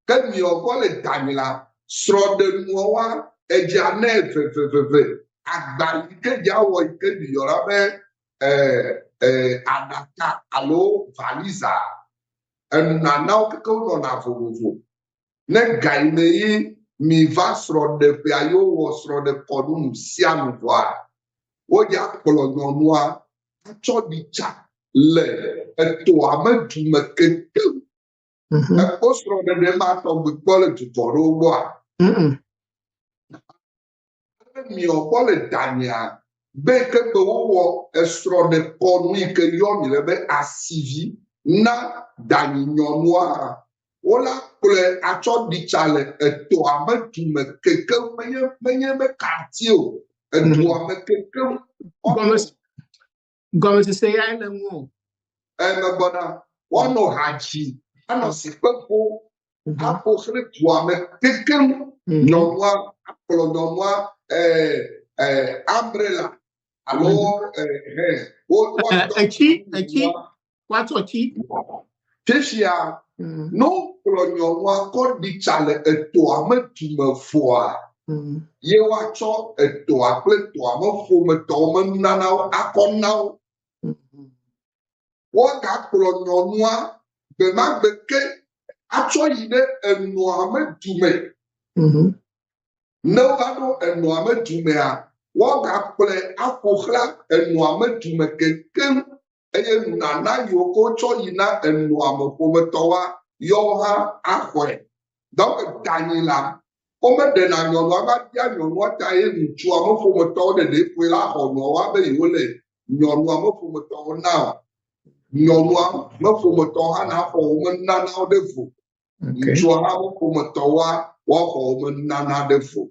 Ke miɔ gbɔ le danyi la, srɔ̃ɖenuawoa, edzea nɛ veveveve. Agba yi ke dza wɔ yi ke miyɔna be aɖaka alo valiza, enunanawo keke wonɔna vovovo. Ne ga yi me ye miva srɔ̃ɖeƒea ye wowɔ srɔ̃ɖekɔnu nu sia nu vɔa, wodza kplɔ nyɔnua atsɔ ɖi tsa le etoa me du me kekeŋ. Ekpɔ srɔ̃ɖeɖe ma tɔgbi kpɔ le dukɔ ɖewo gbɔa? Ale miɔ gbɔ le danyea, be ke be wowɔ esrɔ̃ɖekɔnu yi ke yɔ mi le be asivi na danyi nyɔnua, wola kplɔe atsɔ ɖi tsa le etoa me du me kekeŋ, menye menye be quartier o, edua me kekeŋ. Gɔmesese yae le ŋu o. Emegbɔna, woanɔ ha dzi, anɔ sikpe ƒo, aƒo xlẽ dua me kekeŋ. Nyɔnua akplɔ nyɔnua umbrella alo hɛ. Etsi, etsi, woatsɔ tsi. Fifia, ne wokplɔ nyɔnua kɔ ɖi tsa le etoa me du me vɔa, ye woatsɔ etoa kple toa me ƒometɔwo me nunanawo akɔ na wo. Woagakplɔ nyɔnua gbemagbe ke atsɔ yi ɖe enɔa me du me. Ne wova ɖo enɔa me du mea, woagakplɔe aƒo xlã enɔa me du me kekeŋ eye nunana yiwo ke wotsɔ yi na enɔa me ƒometɔwoa, yewo hã axɔe. Donc danyi la, womeɖena nyɔnua va bia nyɔnua ta ye ŋutsua me ƒometɔwo ɖeɖe koe la xɔ nua woabe yewole nyɔnua me ƒometɔwo na o. Nyɔnua me ƒometɔwo hã naxɔ wo me nunanawo ɖe vo. Ŋutsua hã me ƒometɔwoa woaxɔ wo me nunana ɖe vo.